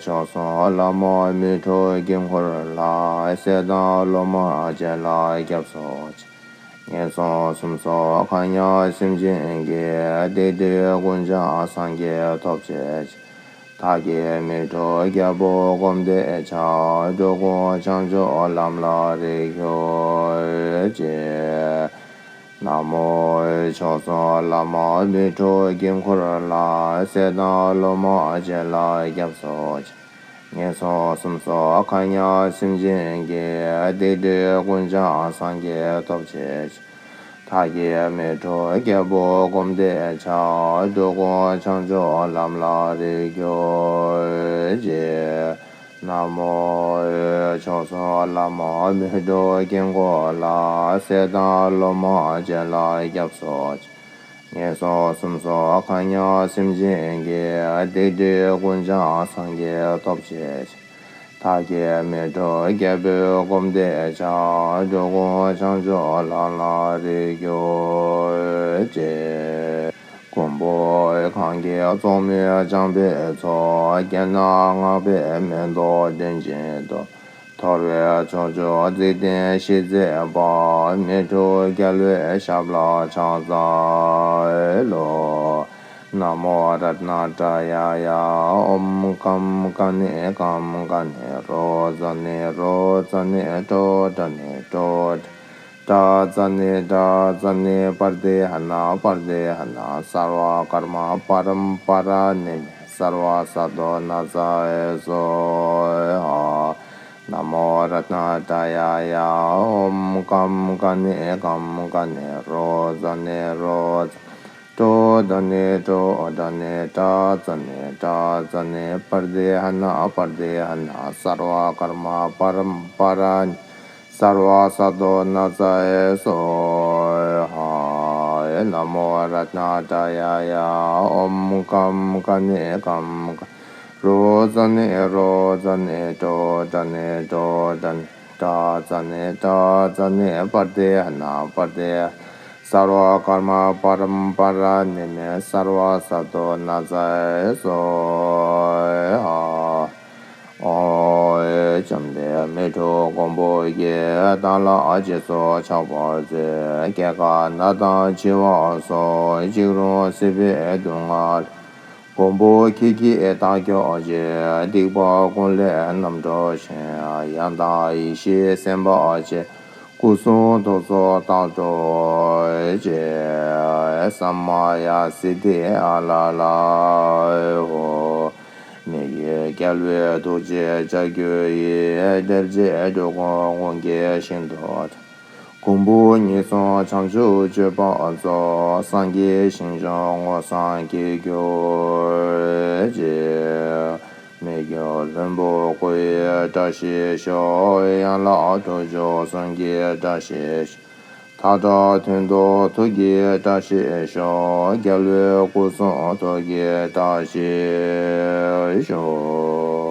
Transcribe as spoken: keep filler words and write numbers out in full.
མཆོག་གསུམ་བླ་མ་མི་འཁྲུགས་དཀྱིལ་འཁོར་ལ། སྲས་དང་སློབ་མ་བཅས་ལ་སྐྱབས་སུ་མཆི། ངན་སོང་གསུམ་སོགས་གང་ཡང་སེམས་ཅན་གྱི། སྡིག་སྒྲིབ་ཀུན་ཀྱང་སངས་རྒྱས་ཐོབ་བྱེད་ཅིག། བདག་གིས་མི་འཁྲུགས་རྒྱལ་པོ་བསྒོམས་བསྡད་ཀྱང་། འགྲོ་ཀུན་བྱང་ཆུབ་ལམ་ལ་རེག་གྱུར་ཅིག། ན་མོ། མཆོག་གསུམ་བླ་མ་མི་འཁྲུགས་དཀྱིལ་འཁོར་ལ། སྲས་དང་སློབ་མ་བཅས་ལ་སྐྱབས་སུ་མཆི། ངན་སོང་གསུམ་སོགས་གང་ཡང་སེམས་ཅན་གྱི། སྡིག་སྒྲིབ་ཀུན་ཀྱང་སངས་རྒྱས་ཐོབ་བྱེད་ཅིག། བདག་གིས་མི་འཁྲུགས་རྒྱལ་པོ་བསྒོམས་བསྡད་ཀྱང་། འགྲོ་ཀུན་བྱང་ཆུབ་ལམ་ལ་རེག་གྱུར་ཅིག། ན་མོ། མཆོག་གསུམ་བླ་མ་མི་འཁྲུགས་དཀྱིལ་འཁོར་ལ། སྲས་དང་སློབ་མ་བཅས་ལ་སྐྱབས་སུ་མཆི། ངན་སོང་གསུམ་སོགས་གང་ཡང་སེམས་ཅན་གྱི། སྡིག་སྒྲིབ་ཀུན་ཀྱང་སངས་རྒྱས་ཐོབ་བྱེད་ཅིག། བདག་གིས་མི་འཁྲུགས་རྒྱལ་པོ་བསྒོམས་བསྡད་ཀྱང་། འགྲོ་ཀུན་བྱང་ཆུབ་ལམ་ལ་རེག་གྱུར་ཅིག། མགོན་པོ་གང་གིས་རྫོགས་སྨིན་སྦྱངས་པའི་ཚོགས། བརྒྱ་ནི་བསྔགས་པའི་མེ་ཏོག་དྲན་བཞིན་དུ། འཐོར་བའི་ཕྱོགས་བཅུ་འཇིག་རྟེན་ཞི་མཛད་པ། མི་འཁྲུགས་རྒྱལ་བའི་ཞབས་ལ་ཕྱག་འཚལ་ལོ། ན་མོ་རཏྣ་ཏྲ་ཡ་ཡ། ཨོཾ་ཀཾ་ཀ་ནེ་ཀཾ་ཀ་ནེ་རོ་ཙ་ནེ་རོ་ཙ་ནེ་ཏྲོ་ཏ་ནེ་ཏྲོ་ཏ་ཙ་ནེ་ཏ་ཙ་ནེ་པར་དེ་ཧ་ན་པར་དེ་ཧ་ན་སརྦ་ཀརྨ་པཱ་རམ་པཱ་ར་ནི་མེ་སརྦ་སཏྭ་ནཱ་ཛཱ་ཡེ་སྭཱ་ཧཱ། ན་མོ་རཏྣ་ཏྲ་ཡ་ཡ། ཨོཾ་ཀཾ་ཀ་ནེ་ཀཾ་ཀ་ནེ་རོ་ཙ་ནེ་རོ་ཙ་ཏྲོ་ཏ་ནེ་ཏྲོ་ཏ་ནེ་ཏ་ཙ་ནེ་ཏ་ཙ་ནེ་པར་དེ་ཧ་ན་པར་དེ་ཧ་ན་སརྦ་ཀརྨ་པཱ་རམ་པཱ་ར་ནི་སརྦ་སཏྭ་ནཱ་ཛཱ་ཡེ་སྭཱ་ཧཱ། ན་མོ་རཏྣ་ཏྲ་ཡ་ཡ། ཨོཾ་ཀཾ་ཀ་ནེ་ཀཾ་ཀ་རོ་ཙ་ནེ་རོ་ཙ་ནེ་ཏྲོ་ཏ་ནེ་ཏྲོ་ཏ་ནེ་ཏ་ཙ་ནེ་ཏ་ཙ་ནེ་པར་དེ་ཧ་ན་པར་དེ་ཧ་ན་སརྦ་ཀརྨ་པཱ་རམ་པཱ་ར་ནི་མེ་སརྦ་སཏྭ་ནཱ་ཛཱ་ཡེ་སྭཱ་ཧཱ། ཨོ། བཅོམ་ལྡན་མི་འཁྲུགས་མགོན་པོ་ཡིས། བདག་ལ་རྗེས་སུ་ཆགས་པར་མཛོད། སྐྱེ་རྒ་ན་དང་འཆི་བ་སོགས། འཇིགས་རུང་སྲིད་པའི་སྡུག་བསྔལ། མགོན་པོ་ཁྱེད་ཀྱིས་བདག་སྐྱོབ་ཅིང་། སྡིག་པ་ཀུན་ལས་རྣམ་སྒྲོལ་ཞིང་། ཡང་དག་ཡེ་ཤེས་སེམས་དཔའ་ཆེ། སྐུ་གསུང་ཐུགས་སུ་བདག་སྒྲོལ་ཅིག། ས་མ་ཡ་སིདྡྷི་ཨ་ལ་ལ་ཧོ། མི་ཡི་རྒྱལ་བའི་ཐུགས་རྗེའི་ལྕགས་ཀྱུ་ཡིས། བསྒྲལ་བྱེད་འགྲོ་ཀུན་དབང་གིས་ཤིན་ཏུ་བསྒྲལ། མགོན་པོ་ཉེས་ཟུང་བྱང་ཆུབ་སྤྱོད་པ་རྫོགས། སངས་རྒྱས་ཞིང་སྦྱངས་མངོན་སངས་རྒྱས་གྱུར་ཅིག། མི་བསྐྱོད་ལྷུན་པོ་སྐུ་ཡི་བཀྲ་ཤིས་ཤོག། ཡན་ལག་དྲུག་ཅུ་གསུམ་གྱི་བཀྲ་ཤིས་ཤོག། མཐའ་དག་དོན་དུ་ཐུགས་ཀྱི་བཀྲ་ཤིས་ཤོག། རྒྱལ་བའི་སྐུ་གསུང་ཐུགས་ཀྱི་བཀྲ་ཤིས་ཤོག།